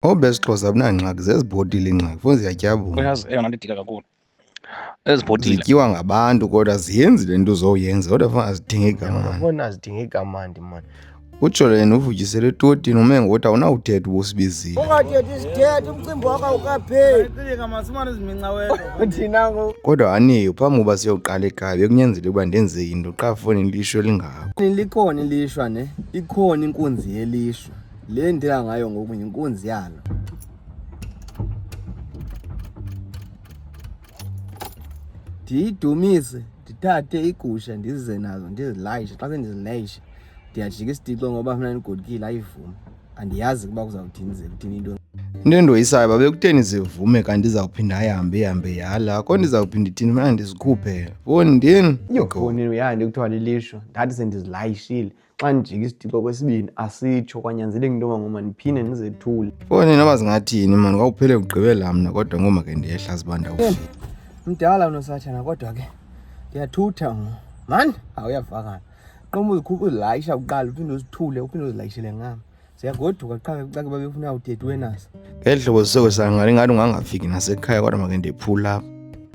Obu besiXhosa abunangxaki, zezibhotile iingxaki, foni ziyatyabula. Uyazi eyona nto idika kakhulu ezi bhotile. Zityiwa ngabantu kodwa aziyenzi le nto uzoyenza, kodwa funa azithengeki kamandi. Foni azidingeki kamandi mani. Utsho yena uvutyisele etotini ume ngokuthi awunawuthetha uba usibizile. Ungathethi isithethe umcimbi wakho awukapheli. Thina ngoku Kodwa aniyo phambi koba siyoqala ekhaya bekunyanzeleke uba ndenze into qha foni lisho elingako. Likhona ilishwa ne, ikhona inkunzi yelishwa. Le ndithetha ngayo ngoku yinkunzi yalo. Ndiyidumise, ndithathe igusha ndize nazo ndizilayishe. Xa sendizilayishe ndiyajika isitixo ngoba mna ndigodukile ayivumi. Andiyazi ukuba kuzawuthini ze kuthini into. Into endoyisayo uba bekutheni zivume kanti izawuphinda ayihambe ihambe yala kodwa izawuphinda ithini fana ndizikhuphe foni ndini. Yho foni uyandi kuthiwa lilishwa. Ndathi sendizilayishile xa ndijika isitixo kwesibini asitsho kwanyanzeleka into yoba ngoma ndiphinde ndizethule. Foni noba zingathini mani kwawuphele kugqibela mna kodwa ngoma ke ndiyehla zibanda ufika. Mdala unosathana kodwa ke ndiyathutha ngoku. Mani awuyavakala. Qoma uzikhupha uzilayisha kuqala uphinde uzithule uphinde uzilayishele ngam. Siyagoduka qha ke xa ke babefuna udeti wenaso. Ngeli hlobo sisoko sangale ngathi ungangafiki nasekhaya kodwa make ndiphula apha.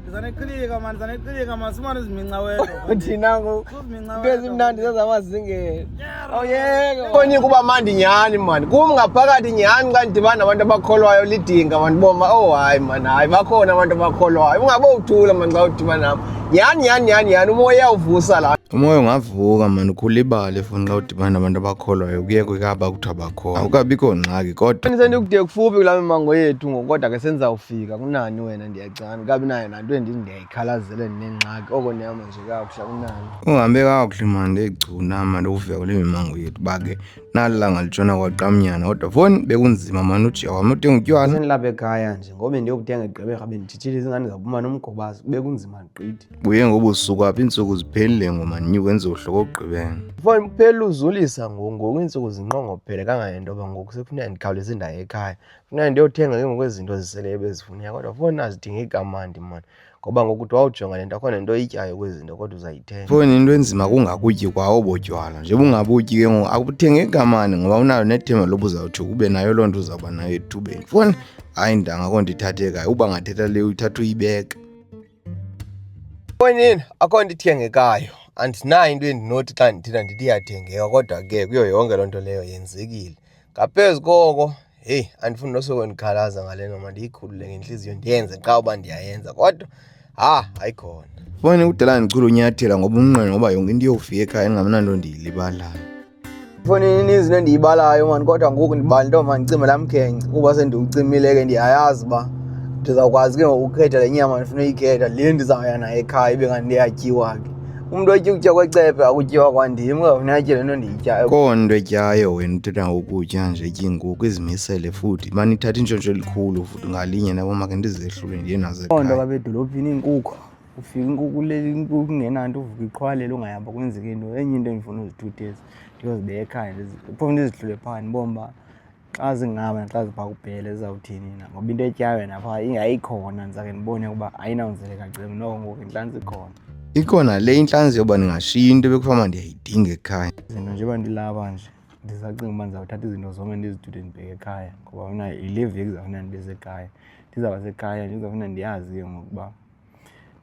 Ndizaneqilika mani, ndizaneqilika mani, sumane uziminca wedwa. Thina ngoku Uziminca into ezimnandi zezamazingela. Awuyeke. Konye kuba mandi nyhani mani. Kum ngaphakathi nyhani xa ndidibana nabantu abakholwayo lidinga mani boma oh hayi mani hayi bakhona abantu abakholwayo. Ungabowuthula mani xa udibana nam. Nyhani nyhani nyhani nyhani umoya uyawuvusa la. Umoya ungavuka mani ukhulibale foni xa udibana nabantu abakholwayo kuye kwekaba kuthiwa bakholwa. Awukabikho ngxaki kodwa Sendikude kufuphi kulaa mimango yethu ngoku kodwa ke sendizawufika kunani wena ndiyacana kabi nayo nanto endithi ndiyayikhalazela ndinengxaki oko ndihamba nje kakuhle akunani. Uhambe kakuhle mani ndegcuna mani ukufika kule mimango yethu uba ke nali langa litshona kwaqamnyana kodwa foni bekunzima mani ujika kwam uthenga utywala. Sendilapha ekhaya nje ngoba bendiyokuthenga eGqeberha benditshitshile izingane zaphuma nomgobazi kube kunzima gqithi. Buye ngobusuku apha iintsuku ziphelile ngoma ndinyuke endizohla okokugqibela. Foni kuphela uzulisa ngoku ngoku iintsuku zinqongophele kangangento yoba ngoku sekufuneka ndikhawuleze ndaye ekhaya. Funeka ndiyothenga ke ngoku ezi zinto ziseleyo bezifuneka kodwa foni azidingeki kamandi mani ngoba ngoku uthi wawujonga le nto akho nento oyityayo kwezi zinto kodwa uzayithenga. Foni into enzima kungakutyi kwawo obo tywala njengoba ungabutyi ke ngoku akuthengeki kamandi ngoba unalo nethemba loba uzawuthi ube nayo loo nto uzawuba nayo ethubeni. Foni hayi ntanga akho nto ithathekayo uba ngathetha le uyithatha uyibeke. Fonini akho nto ithengekayo andinayo into endinothi xa ndithetha ndithi iyathengeka kodwa ke kuyo yonke loo nto leyo yenzekile. Ngaphezu koko heyi andifuni nosoko ndikhalaza ngale nto mandiyikhulule ngentliziyo ndiyenze qha uba ndiyayenza kodwa ha hayikhona. Foni kudala ndichula unyathela ngoba umnqweno ngoba yonke into iyofika ekhaya ndingabi ndiyilibalayo. Efowunini ininzi into endiyibalayo mani kodwa ngoku ndibala into yoba mandicime laa mkhenkce kuba sendiwucimile ke ndiyayazi uba ndizawukwazi ke ngoku ukhetha le nyama ndifuna uyikhetha le ndizawuya nayo ekhaya ibe kanti iyatyiwa ke. Umntu otya ukutya kwecephe akutyiwa kwandim kuzawufuneka atye le nto ndiyityayo. Koo nto etyayo wena uthetha ngokutya nje itya iinkukhu izimisele futhi imane ithatha intshontsho elikhulu futhi ngalinye nabo make ndizehlule ndiye nazo Loo nto ekhaya. apha edolophini iinkukhu ufika inkukhu le inkukhu ingenanto uvuka iqhwalele ungayihamba kwenzeke into enye into endifuna uzithutha ezi ndiyozibeka ekhaya phofu ndizihlule phaa ndibone uba xa zingaba naxa ziphaa kubhele zizawuthini na ngoba into etyayo naphaa ingayikhona ndizake ndibone ukuba ayinawunzeleka cem noko ngoku intlantsi ikhona. Ikhona le intlanzi yoba ndingashiyi into ebekufama ndiyayidinga ekhaya. Izinto njengoba ndilapha nje ndisacinga uba ndizawuthatha izinto zonke ndizithuthe ndibheke ekhaya ngoba mna yile veki izawufuna ndibe sekhaya. Ndizawuba sekhaya nje izawufuna ndiyazi ke ngoku uba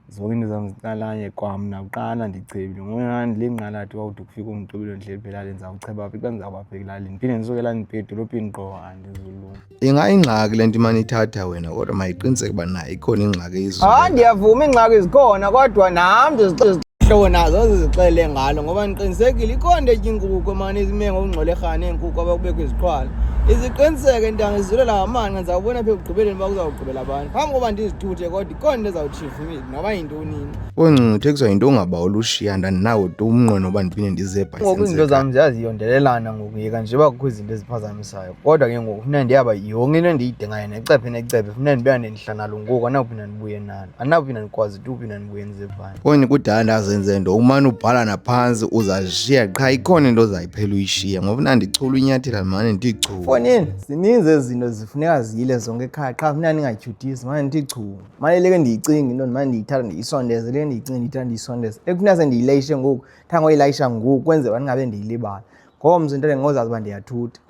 zonke iinto zam ziqalanye kwamna kuqala ndichebile ngoba ndilinqalathi wawude kufika uMgqibelo ndihleli pha elalini ndizawucheba phi xa ndizawuba pha elalini ndiphinde ndisuke elalini ndibheke edolophini qho andizulunga. Ingayingxaki le nto imane ithatha wena kodwa mayiqiniseke uba nayo ikhona ingxaki eyizulu. Hayi ndiyavuma iingxaki zikhona kodwa nam ndizihlobo nazo zizixelele ngalo ngoba ndiqinisekile ikhona into etya iinkukhu emane ime ngokungxolerhana neenkukhu aba kubekho iziqhwala. Iziqiniseke ntanga izizulela ngamanqa ndizawubona apha ekugqibeleni uba kuzawugqibela abantu phambi koba ndizithuthe kodwa ikhona into ezawutshiva noba yintoni na. Ungcungcuthekiswa yinto ongabaweli ushiya ndandinawo tu umnqweno uba ndiphinde ndize ebhayisini. Ngoku izinto zam ziyaziyondelelana ngoku yeka nje uba kukho izinto eziphazamisayo kodwa ke ngoku funeka ndiyaba yonke into endiyidingayo necephe necephe funeka ndibe ndihla nalo ngoku andinawuphinda ndibuye nalo andinawuphinda ndikwazi tu uphinda ndibuye ndizebhayi. Foni kudala ndazenze nto umane ubhala naphantsi uzazishiya qha ikhona into ozayiphela uyishiya ngoba mna ndichula unyathela ndimane ndithi chu. Fonini zininzi ezi zinto zifuneka ziyile zonke ekhaya qha funeka ndingatyhudisi mane ndithi chu. Mane leke ndiyicinga into ndimane ndiyithatha ndiyisondeze leke ndiyicinga ndiyithatha ndiyisondeze. Ekufuneka sendiyilayishe ngoku thanga ngoyilayisha ngoku kwenzela uba ndingabe ndiyilibala. Ngomso into ngozazi uba ndiyathutha.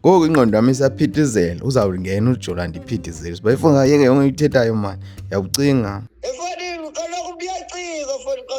Ngoku ingqondo yam isaphithizela, uzawungena uJola ndiphithizele. Uba ifoni kayeke yonke ithethayo mani, ndiyakucinga. Efonini kaloku umntu uyacika foni xa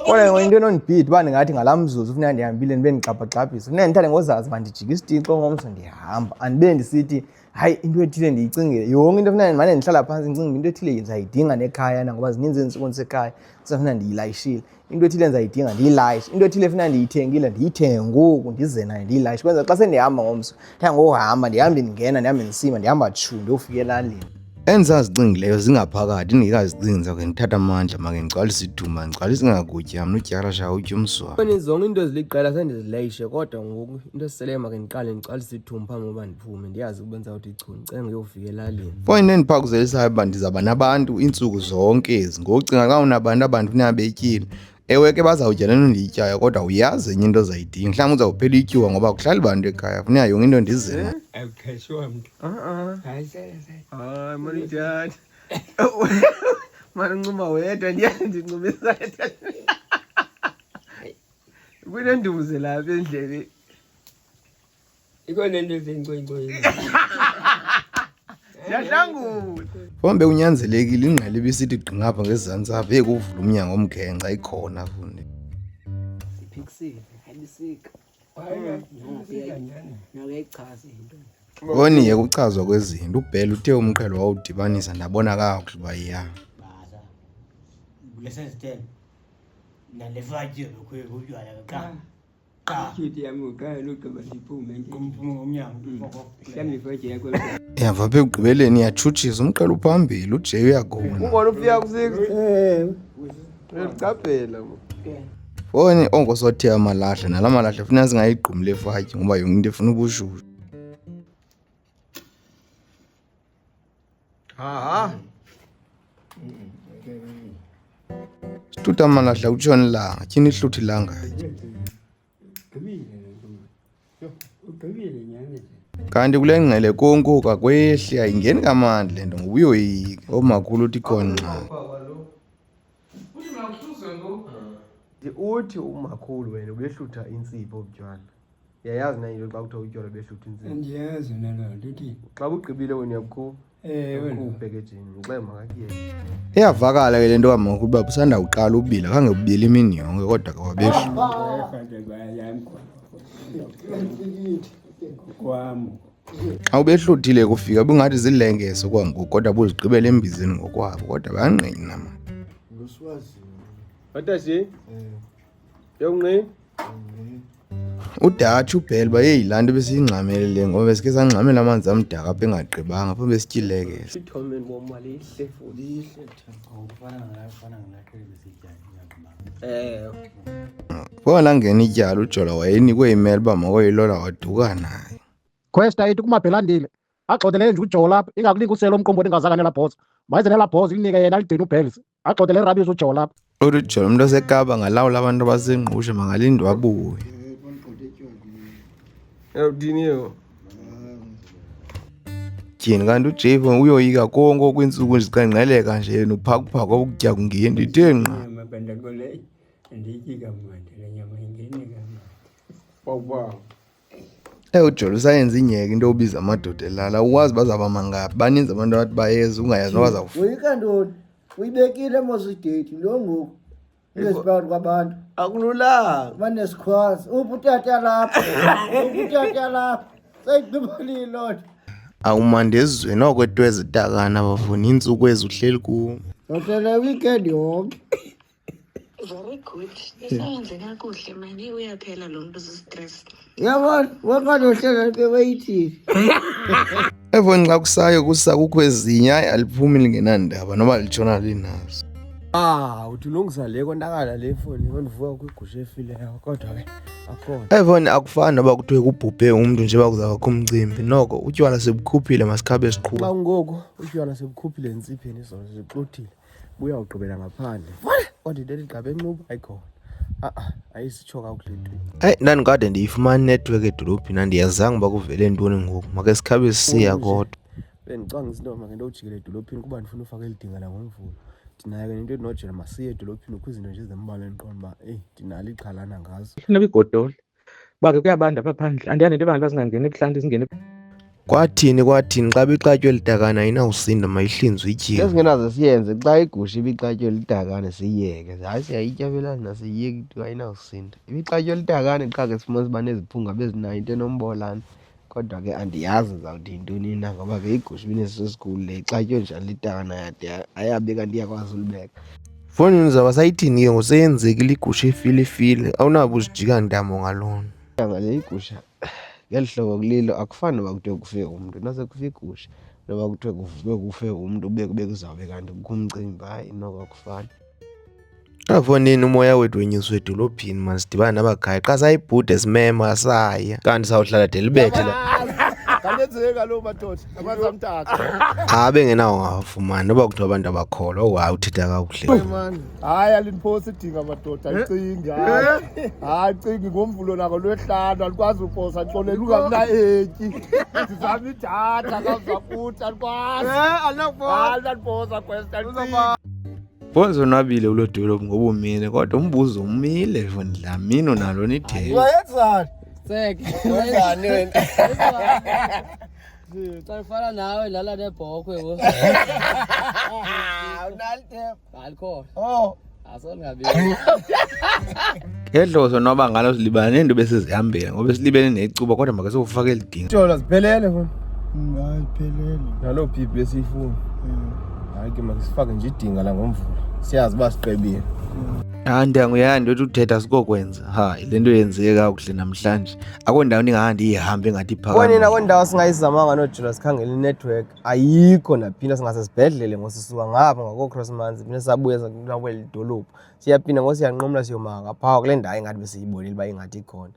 Kodwa into enondibhida uba ndingathi ngalaa mzuzu funeka ndihambile ndibe ndigxabhagxabhisa, funeka ndithande ngozazi uba ndijika isitixo ngomso ndiyahamba. Andibe ndisithi hayi into ethile ndiyicingile. Yonke into funeka ndimane ndihlala phantsi ndicinge into ethile ndizayidinga nekhaya na ngoba zininzi iintsuku ndisekhaya kusafuna ndiyilayishile. Into ethile ndizayidinga ndiyilayishe. Into ethile funeka ndiyithengile ndiyithenge ngoku ndize nayo ndiyilayishe. Kwenzela xa sendihamba ngomso ndithanda ngohamba ndihambe ndingena ndihambe ndisima ndihamba tshu ndiyofika elalini. Endisazicingileyo zingaphakathi ndingekazicingi ndizawuke ndithathe amandla make ndigcwalise idumba ndigcwalise ingakutya mna udyarasha utya umswa. Foni zonke into eziliqela sendizilayishe kodwa ngoku into eseleyo make ndiqale ndigcwalise ithumba phambi koba ndiphume ndiyazi ukuba ndizawuthi chu ndicenge uyofika elalini. Foni into endiphakuzelisayo uba ndizawuba nabantu iintsuku zonke ezi ngoku cinga xa unabantu abantu funeka betyile. Ewe ke bazawutya le nto ndiyityayo kodwa uyazi enye into ozayidinga mhlawumbi uzawuphela ityiwa ngoba akuhlali bantu ekhaya funeka yonke into ndize nayo. Akuqheshiwa mntu. Hayi sele sele. Hayi mani njani? Mani uncuma wedwa ndiyazi ndincumisa. Kunenduze lapha endleleni. Ikhona into ezinkcinkci. Siyahlangula. Fombe kunyanzelekile ingqele ibisithi gqi ngapha ngezantsi apha hey kuvula umnyango omkhenca ikhona fundi. Siphikisile, ayibisika. Nakuyayichaza into. Foni yekuchazwa kwezinto uBhele uthe umqhelo wawudibanisa ndabona kakuhle uba ya. Baza. Kulesezitelo. Nalefatye lokho utywala qa. Qa. Ityuti yam uqala ugqiba ndiphume nje. Kumphuma ngomnyango. Mhlawumbi ifaji yakho. Yava apha ekugqibeleni iyatshutshisa umqhelo uphambili uJay uyagula. Ungona ufika ku-six? Ewe. Uyalucaphela. Foni onko sothe amalahle nala malahle funeka singayigqumi le fatyi ngoba yonke into ifuna ubushushu. Aha. Sithutha amalahle akutshona ilanga, tyhini ihluthi ilanga. Ugqibile Ugqibile nyhani nje. Kanti kule ngqele konke akwehli ayingeni kamandi le nto ngoba uyoyika. Oomakhulu uthi ikhona ingxaki. Uthi umakhulu wena ubehlutha intsipho ubutywala. Uyayazi na into xa kuthiwa utywala behlutha intsipho? Andiyazi mna loo nto uthi. Xa bugqibile wena uyabukhupha. Ewe. Ukhuphe ke jini, ngixele makakuyeke. Iyavakala ke le nto kamakhulu uba busanda kuqala ubila khange bubile imini yonke kodwa ke wabehlutha. Kwam. Xa ubehluthile kufika bungathi zilengese kwangoku kodwa buzigqibela embizeni ngokwabo kodwa bayangqina mani. Batashi? Yonqi? Udatshi uBhele uba yeyi laa nto besiyingxamele le ngoba besikhe sangxamela amanzi amdaka apha engagqibanga phambi besityilekese. Ithome ngoma lihle futhi. Lihle Ufana nalafana nalaqhele besitya ingagqibanga. Ewe. Fona langena ityala uJola wayenikwe imeli uba makoyilola waduka naye. Questa ithi kumabhelandile agxothele nje uJola apha ingakunika uselo umqombothi ingazanga nelaa bhozo mayize nelaa bhozo ilinike yena aligcine uBhells agxothele irabisi uJola apha. Uthi uJola umntu oseKapa ngalawula abantu abaseNgqushe makalinde abuye. Uthini yo? Tyhini kanti uJay uyoyika konke okwiintsuku ziqengqeleka nje yena uphakuphaku okutya kungeni ndithe nqa. Inyama bandakole andiyityi kamandi le nyama ingeni kamandi. Bawubawu. UJola usayenza inyeke into yobiza amadoda elala ukwazi bazawuba mangaphi baninzi abantu abathi bayeza ungayazi noba bazawufika. Woyika ntoni? Uyibekile mos ideyithi lo ngoku. Ungeziphakathi kwabantu. Akululanga. Banesikhwazi. Uphi utata lapha? Uphi utata lapha? Seyigqibelile loo nto. Awumandi ezweni oko etwezitakana bafuna iintsuku ezi uhleli kuwo. Uhlele weekend yonke. Very good. Nisebenze kakuhle mani uyaphela lo mntu sistress. Yabona, wonke uhlela beweyithile. Evoni xa kusayo kusa kukho ezinye hayi aliphumi lingenandaba noba litshona linazo. Ah, uthi ulungisa le konakala le foni ondivuka kwigusha efileyo kodwa ke akhona. Evoni akufani noba kuthiwe kubhubhe umntu nje uba kuzawubakho umcimbi noko utywala sebukhuphile masikhabe siqhuba. Xa ngoku utywala sebukhuphile entsipeni izolo sixuthile buyawugqibela ngaphandle. Fone kodwa into ethi gqabe encuba ayikhona. A-a ayisitsho kakuhle tu. Hayi ndandikade ndiyifumana inethiwekhi edolophini andiyazanga uba kuvele ntoni ngoku make sikhabe sisiya kodwa. Bendicwangisa into yoba make ndiyojikela edolophini kuba ndifuna ufaka eli dinga langoMvulo. Ndinayo ke nento endinojela masiye edolophini kukho izinto nje ezimbalwa endiqonda uba eyi ndinalo ixhalana ngazo. Noba igodole uba ke kuyabanda apha phandle, andiyazi nento ebangela uba singangeni ebuhlanti singene. Kwathini kwathini xa bixatywe litakane ayinawusinda mayihlinzwe ityiwe. Esingenaze siyenze xa igusha ibixatywe litakane siyiyeke. Hayi siyayitya belana asiyiyeki tu ayinawusinda. Ibixatywe litakane qha ke sifumanisa uba neziphunga bezinayo into enombolana. Kodwa ke andiyazi ndizawuthi yintoni na ngoba ke igusha ibinesisu esikhulu le ixatywe njani litakana yade ayabe kanti iyakwazi ulibeka. Fowunini uzawuba sayithini ke ngoku seyenzekile igusha ifile ifile awunabo uzijika ntamo ngaloo nto. Ngale igusha ngeli hlobo kulilo akufani noba kuthiwe kufe umntu nase kufe igusha noba kuthiwe kuvukwe kufe umntu ube kube kuzawube kanti kukho umcimbi hayi noko akufani. Afondini umoya wethu wenyuswe edolophini masidibane nabakhaya xa sayibhude simema saya kanti sawuhlala de libethe la Kangenzeki kaloku madoda amanzi amdaka. Hayi bengenawo ngawafumani noba kuthiwa abantu abakholwa oh hayi uthetha kakuhle. Hayi alindiphosi idinga madoda ayicingi hayi. Hayi cingi ngomvulo nako lwehlanu alikwazi uposa xolela ungamna etyi. Ndizama idatha kazakuthi alikwazi. Alinakuposa. Alinakuposa kwesta alicingi. Foni sonwabile kuloo dolophu ngoba umile kodwa umbuzo umile foni Dlamini unalo nithemba. Wayenzani? Tseke. Wenzani wena? Xa ndifana nawe ndilala nebhokhwe wo. Unalo ithemba? Alikhona. Oh. Asongabi. Ngehlobo sonwaba ngalo silibana neento besizihambela ngoba silibene necuba kodwa make sowufake eli dinga. Jola ziphelele foni. Hayi phelele. Naloo pipi besiyifuna. Hayi ke makasifake nje idinga langomvulo. Siyazi uba siqebile. Hayi ntango uyaya nto ethi uthetha sikokwenza. Hayi le nto yenzeke kakuhle namhlanje. Akho ndawo ndingahamba ndiyihambe engathi Konina iphakame. kondawo singayizamanga nojola sikhangela inetwork ayikho naphinda singasesibhedlele ngosisuka ngapha ngakoo-crossmans phinde sabuya kweli dolophu siyaphinda ngosiyanqumla siyoma ngaphaa kule ndawo ingathi besiyibonile uba ingathi ikhona.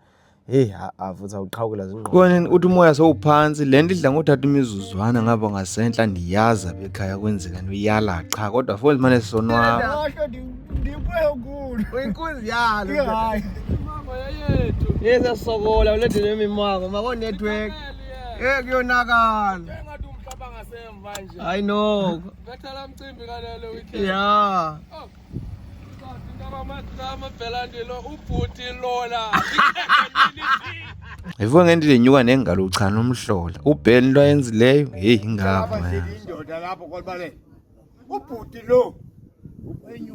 Heyi ha-a futhi awuqhawukela zingqondo. Konini uthi umoya sowuphantsi le nto idla ngothatha imizuzwana ngapha ngasentla ndiyazi apha ekhaya kwenzeka nto iyala cha kodwa foni simane sisonwaba. Asho ndikwenkulu. Uyinkunzi yalo. Hayi. Yesasokola ulethe nemimango mako-network. Eh kuyonakala. Engathi umhlaba ngasemva nje. Hayi noko. Bethala mcimbi kalelo weekend. Ya. Amabhelandilo ubhuti lona. Ivuka ngento lenyuka nengalo uchana umhlola. UBen into ayenzileyo heyi ingapha. Indoda lapho kwalibalele. Ubhuti lo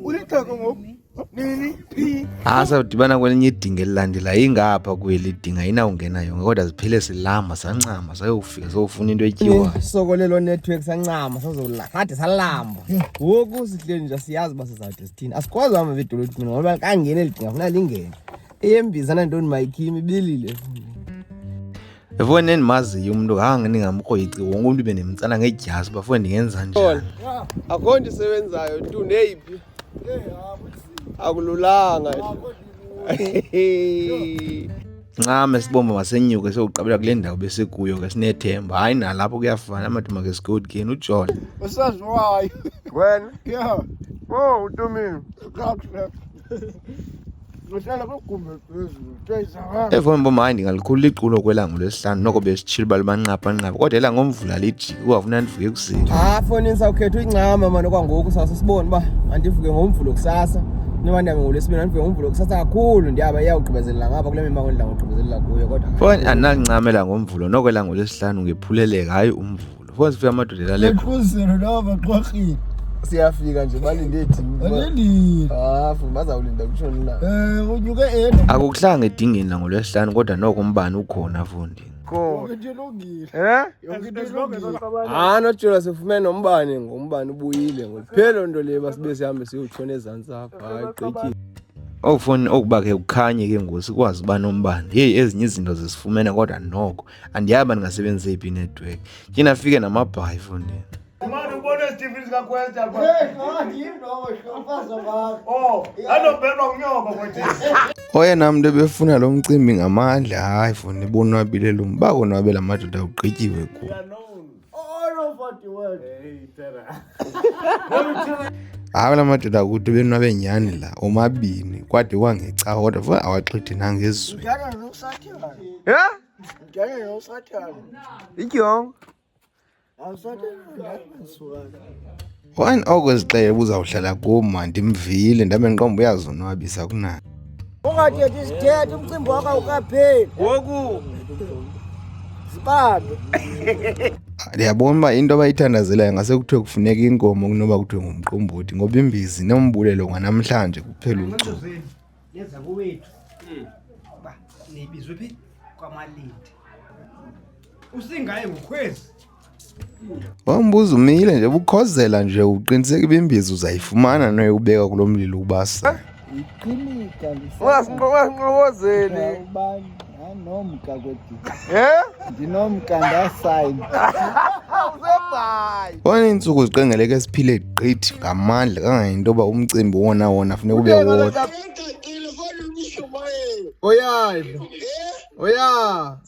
ulixhego ngoku nini phi Ah sawudibana kwelinye idinga elilandelayo ingapha kweli idinga ayinawungena yonke kodwa ziphele silamba sancama sayofika sowufuna into etyiwayo. Sokole loo network sancama sazolade salamba. Ngoku sihleli nje siyazi uba sizawude sithini. Asikwazi uhamba edolophini ngoba kangene lidinga funa lingene. Eyembiza nantoni mayikhimi ibilile. Efowuni endimaziyo umntu khange ndingamkrweci wonke umntu bendimtsala ngedyasi uba fowuni ndingenza njani. Akho nto isebenzayo tu neyiphi. Akululanga. Ncame sibomba masenyuke siyowuqabela kule ndawo besikuyo ke sinethemba. Hayi nalapho kuyafana amadoda make sigodukeni ujola. usaziwayo. Wena? Yeah. Oh, utumile. Kakuhle. Ngihlala kwigumbi eliphezulu. Teyizakala. Efowuni boma hayi ndingalikhulula iculo kwelango lwesihlanu noko besitshile uba libanqaphanqapha kodwa elangomvula lijike kungafuna ndivuke ekuseni. Ah, foni sawukhetha uyincama mani okwangoku sawuse sibone uba mandivuke ngomvulo kusasa. Noba ndihambe ngolwesibini mandivuke ngomvulo kusasa kakhulu ndiyaba iyawugqibezelela ngapha kule mimango ndidla ngogqibezelela kuyo kodwa. Fowuni andinancama elangomvulo noko elangolwesihlanu ngephuleleka hayi umvulo. Fowuni sifika amadoda elale khona. Ephuzile lawa baxwarhile. Siyafika nje balinde thina. Balindile. Ah, funi bazawulinda kutshoni na. Unyuke eno. Akukuhlanga edingeni langolwesihlanu kodwa noko umbane ukhona fondini. Yonke into ilungile. Eh? Yonke into ilungile. Ah, nojola sifumene nombane ngombane ubuyile ngoku. Phela loo nto le basibe sihambe siyotshona ezantsi apha. Hayi gqityile. Okufoni okuba ke kukhanye ke ngoku sikwazi uba nombane. Heyi ezinye izinto zisifumene kodwa noko andiyazi uba ndingasebenzisa eyiphi inetwork. Tyhini afike namabhayi fondini. Mani ubone Stephen sikaKwesta pha. Hey, hayi no, mfazi wakho. Oh, anobhenwa ngunyoka kwethu. Oyena mntu ebefuna lo mcimbi ngamandla hayi foni bonwabile lo mntu bakonwabela amadoda kugqityiwe kuwo. All over the world. Hayi la madoda kuthi benwabe nyhani la omabini kwade kwangecawa kodwa futhi awaxhithi nangezweni. Ngidana nosathane. Yeah? Ngidana nosathane. Ityongo. Awusathane ndasuka. Wani oko zixele ubuzawuhlala kum man, ndimvile ndabe ndiqomba uyazonwabisa kunayo. Ungathethi isithethe, umcimbi wakho awukapheli. Ngoku zibambe. Ndiyabona uba into abayithandazelayo ngase kuthiwe kufuneka inkomo kunoba kuthiwe ngumqombothi, ngoba imbizi nombulelo kwanamhlanje kuphela uchuku. Neza kowethu uba nibizwe phi kwamalindi usingaye ngukhwezi. Wambuza umile nje bukhozela nje uqiniseka uba imbiza uzayifumana noyobeka kulo mlilo ubasayo. Iqhilika. Ungasinqokozeli. Ubani anomka kwedini. Eh? Ndinomka ndasayina. Usebhayi. Bona iintsuku ziqengeleke esiphile gqithi ngamandla kangangento yoba umcimbi wona wona funeka ube wodwa. Oya. Oya.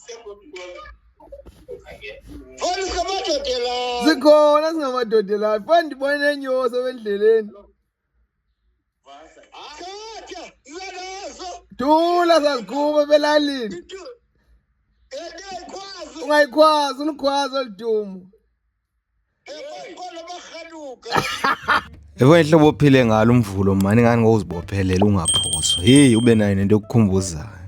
Sikhona singamadoda la. Fana ndibone enyosi endleleni. Thula sazikhupha belalini. Ungayikhwazi ulukhwazi oludumo. Yebo ihlobo ophile ngalo umvulo mani ngani ngokuzibophelela ungaphoswa. Hey ube nayo nento yokukhumbuzayo.